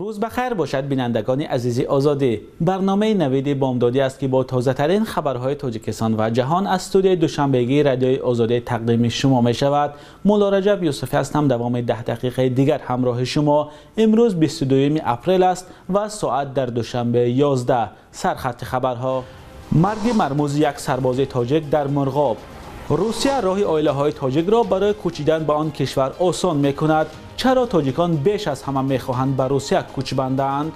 Рӯз ба хайр бошад, бинандагони азизи Озодӣ. Барномаи Навиди Бомдодӣ аст, ки бо тозатарин хабарҳои Тоҷикистон ва ҷаҳон аз студияи душанбегии Радиои Озодӣ тақдими шумо мешавад. Мулло Раҷаб Юсуфӣ ҳастам. Давоми 10 дақиқаи дигар ҳамроҳи шумо. Имрӯз 22 апрел аст ва соат дар Душанбе 11. Сархати хабарҳо: марги мармузи як сарбози тоҷик дар Мурғоб. Русия роҳи оилаҳои тоҷикро барои кӯчидан ба он кишвар осон мекунад. Чаро тоҷикон беш аз ҳама мехоҳанд ба Русия кӯч банданд?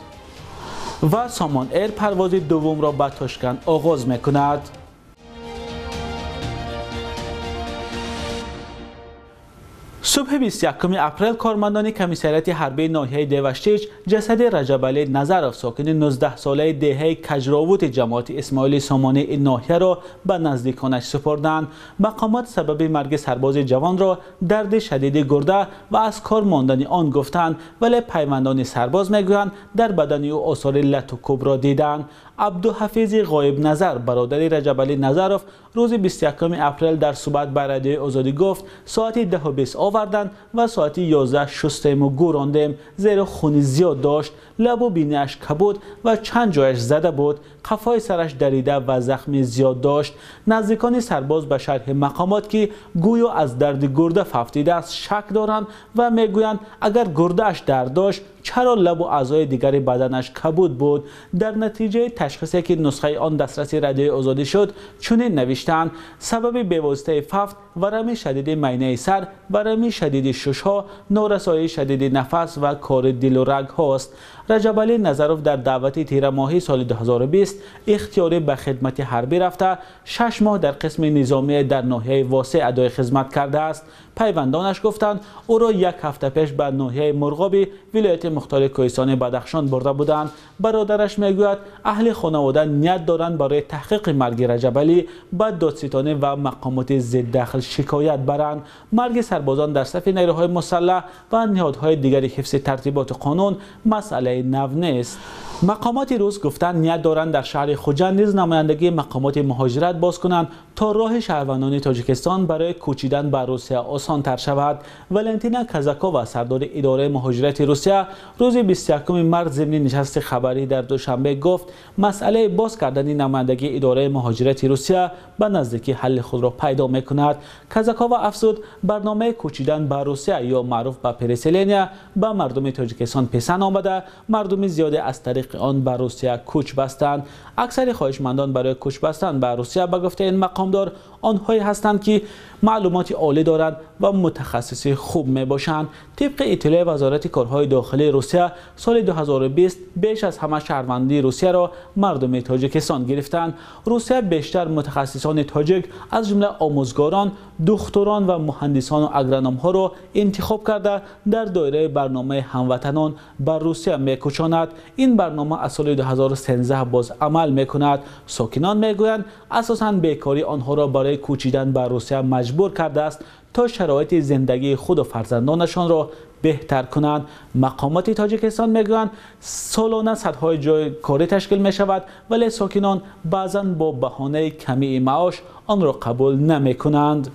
Ва Сомон Эйр парвози дуввумро ба Тошканд оғоз мекунад. Субҳи 21 апрел кормандони комиссариати ҳарбии ноҳияи Деваштич ҷасади Раҷабалӣ Назаров, сокини 19-солаи деҳаи Каҷровути ҷамоати Исмоили Сомонии ин ноҳияро ба наздиконаш супурданд. Мақомот сабаби марги сарбози ҷавонро дарди шадиди гурда ва аз кор мондани он гуфтанд, вале пайвандони сарбоз мегӯянд дар бадани ӯ осори лату кӯбро диданд. Абдуҳафизи Ғоибназар, бародари Раҷабалӣ Назаров, рӯзи 21 апрел дар суҳбат ба Радиои Озодӣ гуфт: соати 10:20 оварданд ва соати 11 шустему гӯрондем, зеро хуни зиёд дошт, лабу биниаш кабуд ва чанд ҷояш зада буд, қафои сараш дарида ва захми зиёд дошт. Наздикони сарбоз ба шарҳи мақомот, ки гӯё аз дарди гурда фавтидааст, шак доранд ва мегӯянд агар гурдааш дард дошт, чаро лабу аъзои дигари баданаш кабуд буд? Дар натиҷаи ташхисе, ки нусхаи он дастраси Радиои Озодӣ шуд, чунин навиштанд: сабаби бевоситаи фавт варами шадиди майнаи сар, варами шадиди шушҳо, норасоии шадиди нафас ва кори дилу рагҳост. Раҷабалӣ Назаров дар даъвати тирамоҳии соли 2020 ихтиёрӣ ба хидмати ҳарбӣ рафта, 6 моҳ дар қисми низомӣ дар ноҳияи Восеъ адои хизмат кардааст. Пайвандонаш гуфтанд, ӯро як ҳафта пеш ба ноҳияи Мурғоби вилояти мухтори Кӯҳистони Бадахшон бурда буданд. Бародараш мегӯяд, аҳли хонавода ният доранд барои таҳқиқи марги Раҷабалӣ ба додситонӣ ва мақомоти зиддахл шикоят баранд. Марги сарбозон дар сафи нерӯҳои мусаллаҳ ва ниҳодҳои дигари ҳифзи тартиботу қонун масъалаи нав нест. Мақомоти рус гуфтанд, ният доранд дар шаҳри Хуҷанд низ намояндагии мақомоти муҳоҷират боз кунанд, то роҳи шаҳрвандони Тоҷикистон барои кӯчидан ба Русия осонтар шавад. Валентина Казакова, сардори идораи муҳоҷирати Русия, рӯзи 21 март зимни нишасти хабарӣ дар Душанбе гуфт, масъалаи боз кардани намояндагии идораи муҳоҷирати Русия ба наздикӣ ҳалли худро пайдо мекунад. Казакова афзуд, барномаи кӯчидан ба Русия ё маъруф ба переселения ба мардуми Тоҷикистон писанд омада, мардуми зиёде аз тариқи он ба Русия кӯч бастанд. Аксари хоҳишмандон барои кӯч бастан ба Русия, ба гуфтаи ин мақомдор, онҳое ҳастанд, ки маълумоти олӣ доранд ва мутахассиси хуб мебошанд. Тибқи иттилои Вазорати корҳои дохилии Русия, соли 2020 беш аз ҳама шаҳрвандии Русияро мардуми Тоҷикистон гирифтанд. Русия бештар мутахассисони тоҷик, аз ҷумла омӯзгорон, духтурон ва муҳандисону агрономҳоро интихоб карда, дар доираи барномаи ҳамватанон ба Русия мекӯчонад. Ин барнома аз соли 2013 боз амал мекунад. Сокинон мегӯянд, асосан бекорӣ онҳоро барои кӯчидан ба Русия маҷбур кардааст, то шароити зиндагии худу фарзандонашонро беҳтар кунанд. Мақомоти Тоҷикистон мегӯянд, солона садҳои ҷои корӣ ташкил мешавад, вале сокинон баъзан бо баҳонаи камии маош онро қабул намекунанд.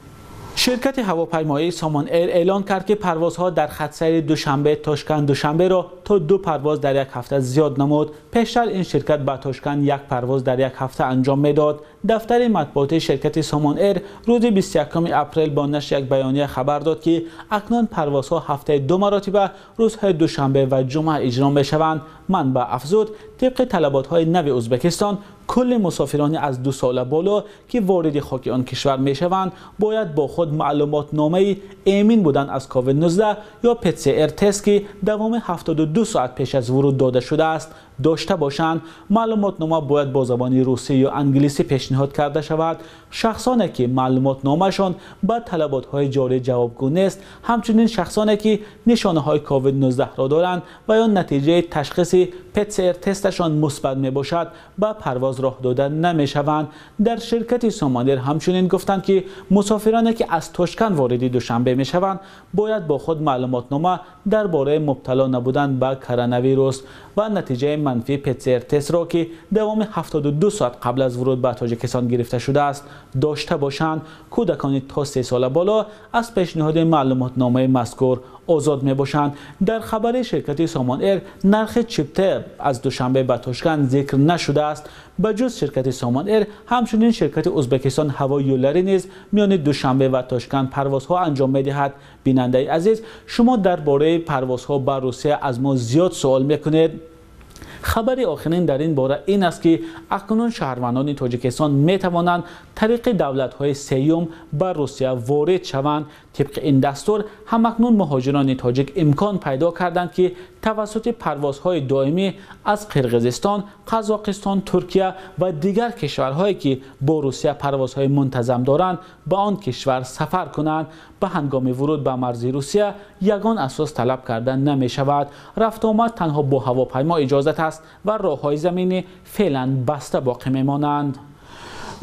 Ширкати ҳавопаймоии Сомон Эйр эълон кард, ки парвозҳо дар хатсайри Душанбе Тошканд Душанберо то 2 парвоз дар як ҳафта зиёд намуд. Пештар ин ширкат ба Тошканд 1 парвоз дар як ҳафта анҷом медод. Дафтари матбуотии ширкати Сомон Эйр рӯзи 21 апрел бо нашри як баёния хабар дод, ки акнун парвозҳо ҳафтаи 2 маротиба рӯзҳои душанбе ва ҷумъа иҷро мешаванд. Манбаъ афзуд, тибқи талаботҳои нави Ӯзбекистон, кулли мусофирони аз 2 сола боло, ки вориди хоки он кишвар мешаванд, бояд бо худ маълумотномаи эмин будан аз COVID-19 ё ПЦР тест, ки давоми 72 соат пеш аз вуруд дода шудааст, дошта бошанд. Маълумотнома бояд бо забони русӣ ё англисӣ пешниҳод карда шавад. Шахсоне, ки маълумотномаашон ба талаботҳои ҷорӣ ҷавобгӯ нест, ҳамчунин шахсоне, ки нишонаҳои COVID-19-ро доранд ва ё натиҷаи ташхиси ПЦР тесташон мусбат мебошад, ба парвоз роҳ дода намешаванд. Дар ширкати Сомон Эйр ҳамчунин гуфтанд, ки мусофироне, ки аз Тошканд вориди Душанбе мешаванд, бояд бо худ маълумотнома дар бораи мубтало набудан ба коронавирус ва натиҷаи манфии ПЦР-тестро, ки давоми 72 соат қабл аз вуруд ба Тоҷикистон гирифта шудааст, дошта бошанд. Кӯдакони то 3 сола боло аз пешниҳоди маълумотномаи мазкур озод мебошанд. Дар хабари ширкати Сомон Эйр нархи чипта аз Душанбе ба Тошканд зикр нашудааст. Ба ҷуз ширкати Сомон Эйр, ҳамчунин ширкати Ӯзбекистон ҳавои юллари низ миёни Душанбе ва Тошканд парвозҳо анҷом медиҳад. Бинандаи азиз, шумо дар бораи парвозҳо ба Русия аз мо зиёд суол мекунед. Хабари охирин дар ин бора ин аст, ки акнун шаҳрвандони Тоҷикистон метавонанд тариқи давлатҳои сеюм ба Русия ворид шаванд. Тибқи ин дастур, ҳамакнун муҳоҷирони тоҷик имкон пайдо карданд, ки тавассути парвозҳои доимӣ аз Қирғизистон, Қазоқистон, Туркия ва дигар кишварҳое, ки бо Русия парвозҳои мунтазам доранд, ба он кишвар сафар кунанд. Ба ҳангоми вуруд ба марзи Русия ягон асос талаб карда намешавад. Рафтуомад танҳо бо ҳавопаймо иҷозат аст ва роҳҳои заминӣ феълан баста боқӣ мемонанд.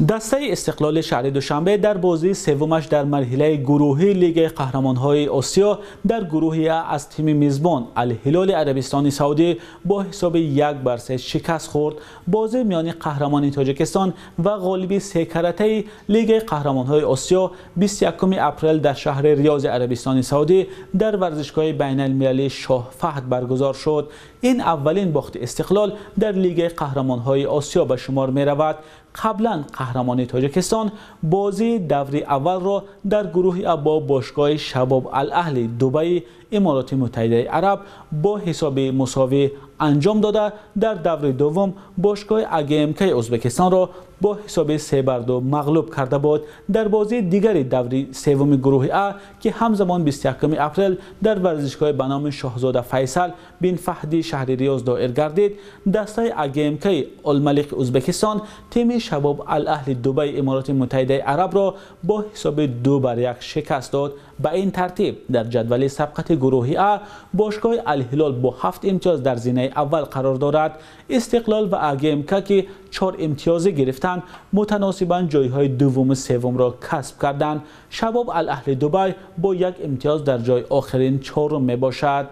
Дастаи Истиқлоли шаҳри Душанбе дар бозии севумаш дар марҳилаи гурӯҳии Лигаи қаҳрамонҳои Осиё дар гурӯҳи А аз тими мизбон Ал-Ҳилоли Арабистони Саудӣ бо ҳисоби 1-3 шикаст хӯрд. Бозӣ миёни қаҳрамони Тоҷикистон ва ғолиби секаратаи Лигаи қаҳрамонҳои Осиё 21 апрел дар шаҳри Риёзи Арабистони Саудӣ дар варзишгоҳи байналмилалии Шоҳ Фаҳд баргузор шуд. Ин аввалин бохти Истиқлол дар Лигаи қаҳрамонҳои Осиё ба шумор меравад. Қаблан қаҳрамони Тоҷикистон бозии даври аввалро дар гурӯҳи А бо бошгоҳи Шабоб Ал-Аҳли Дубайи Имороти Муттаҳидаи Араб бо ҳисоби мусовӣ анҷом дода, дар даври дуввум бошгоҳи АГМК Ӯзбекистонро бо ҳисоби 3-2 мағлуб карда буд. Дар бозии дигари даври севуми гурӯҳи А, ки ҳамзамон 21 апрел дар варзишгоҳи ба номи Шоҳзода Файсал бин Фаҳди шаҳри Риёз доир гардид, дастаи АГМК Олмалиқи Ӯзбекистон тими Шабоб Ал-Аҳли Дубайи Имороти Муттаҳидаи Арабро бо ҳисоби 2-1 шикаст дод. Ба ин тартиб дар ҷадвали сабқати гурӯҳи А бошгоҳи Ал-Ҳилол бо 7 имтиёз дар зинаи аввал қарор дорад. Истиқлол ва АГМК, ки 4 имтиёзӣ гирифтанд, мутаносибан ҷойҳои дуввуму севумро касб карданд. Шабоб Ал-Аҳли Дубай бо 1 имтиёз дар ҷои охирин чорум мебошад.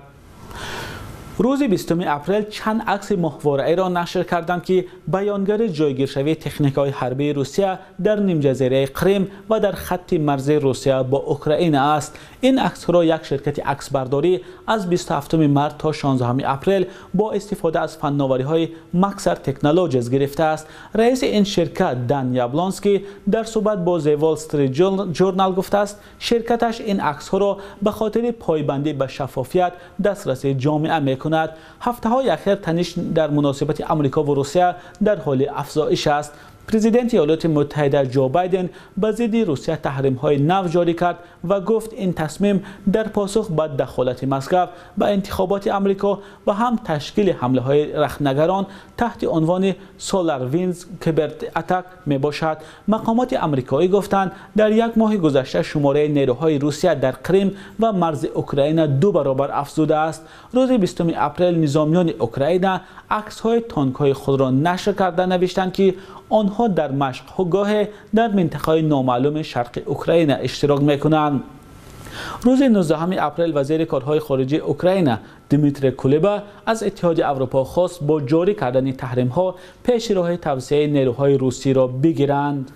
Рӯзи 20 апрел чанд акси моҳвораиро нашр карданд, ки баёнгари ҷойгиршавии техникаҳои ҳарбии Русия дар нимҷазираи Қрим ва дар хатти марзи Русия бо Украина аст. Ин аксҳоро як ширкати аксбардорӣ аз 27 март то 16 апрел бо истифода аз фанновариҳои Maxar Technologies гирифтааст. Раиси ин ширкат Дан Яблонский дар суҳбат бо The Wall Street Journal гуфтааст, ширкаташ ин аксҳоро ба хотири пойбандӣ ба шаффофият дастраси ҷомеа мекунад. Ҳафтаҳои ахир таниш дар муносибати Амрико ва Русия дар ҳоли афзоиш аст. Президенти Иёлоти Муттаҳида Ҷо Байден ба зидди Русия таҳримҳои нав ҷорӣ кард ва гуфт ин тасмим дар посух ба дахолати Москва ба интихоботи Амрико ва ҳам ташкили ҳамлаҳои рахтнагарон таҳти унвони SolarWinds Cyber Attack мебошад. Мақомоти амрикоӣ гуфтанд, дар як моҳи гузашта шумораи нерӯҳои Русия дар Қрим ва марзи Украина 2 баробар афзудааст. Рӯзи 20 апрел низомиёни Украина аксҳои танкҳои худро нашр карда навиштанд, ки онҳо дар машқгоҳе дар минтақаи номаълуми шарқи Украина иштирок мекунанд. Рӯзи 19 апрел вазири корҳои хориҷии Украина Дмитрий Кулеба аз Иттиҳоди Аврупо хост бо ҷорӣ кардани таҳримҳо пеши роҳи тавсеаи нерӯҳои русиро бигиранд.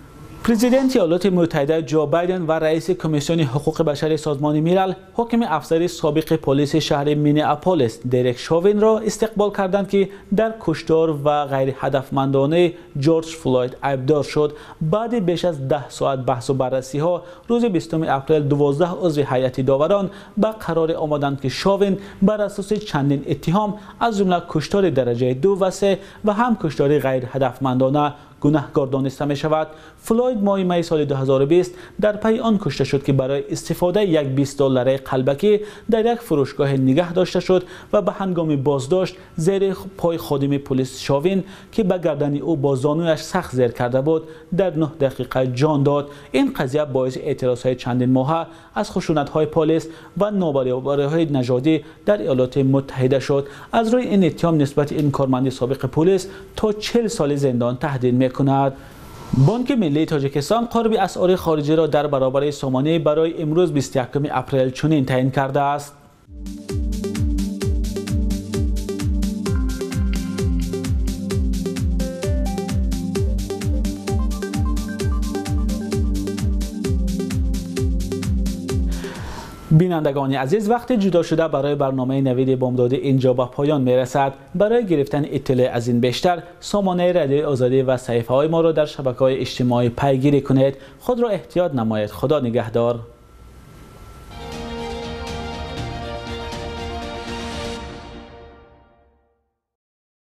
Президенти Иёлоти Муттаҳида Ҷо Байден ва раиси Комиссиони ҳуқуқи башари Созмони Милал ҳукми афсари собиқи полиси шаҳри Миннеаполис Дерек Шовинро истиқбол карданд, ки дар куштор ва ғайриҳадафмандонаи Ҷорҷ Флойд айбдор шуд. Баъди беш аз 10 соат баҳсу баррасиҳо рӯзи 20 апрел 12 узви ҳайати доварон ба қароре омаданд, ки Шовин бар асоси чандин иттиҳом аз ҷумла куштори дараҷаи 2 ва 3 ва ҳам куштори ғайриҳадафмандона гунаҳкор дониста мешавад. Флойд моҳи майи соли 2020 дар пайи он кушта шуд, ки барои истифодаи як 20 доллараи қалбакӣ дар як фурӯшгоҳ нигаҳ дошта шуд ва ба ҳангоми боздошт зери пои ходими полис Шовин, ки ба гардани ӯ бо зонуяш сахт зер карда буд, дар 9 дақиқа ҷон дод. Ин қазия боиси эътирозҳои чандин моҳа аз хушунатҳои полис ва нобаробариҳои нажодӣ дар Иёлоти Муттаҳида шуд. Аз рӯи ин иттиҳом нисбати ин корманди собиқи полис то 40 соли зиндон таҳдид мекунад. Бонки Миллии Тоҷикистон қурби асъори хориҷиро дар баробари сомонӣ барои имрӯз 21 апрел чунин таъин кардааст. Бинандагони азиз, вақти ҷудо шуда барои барномаи Навиди Бомдодӣ инҷо ба поён мерасад. Барои гирифтани иттилоъ аз ин бештар, сомонаи Радиои Озодӣ ва саҳифаҳои моро дар шабакаҳои иҷтимоӣ пайгирӣ кунед. Худро эҳтиёт намоед. Худо нигаҳдор.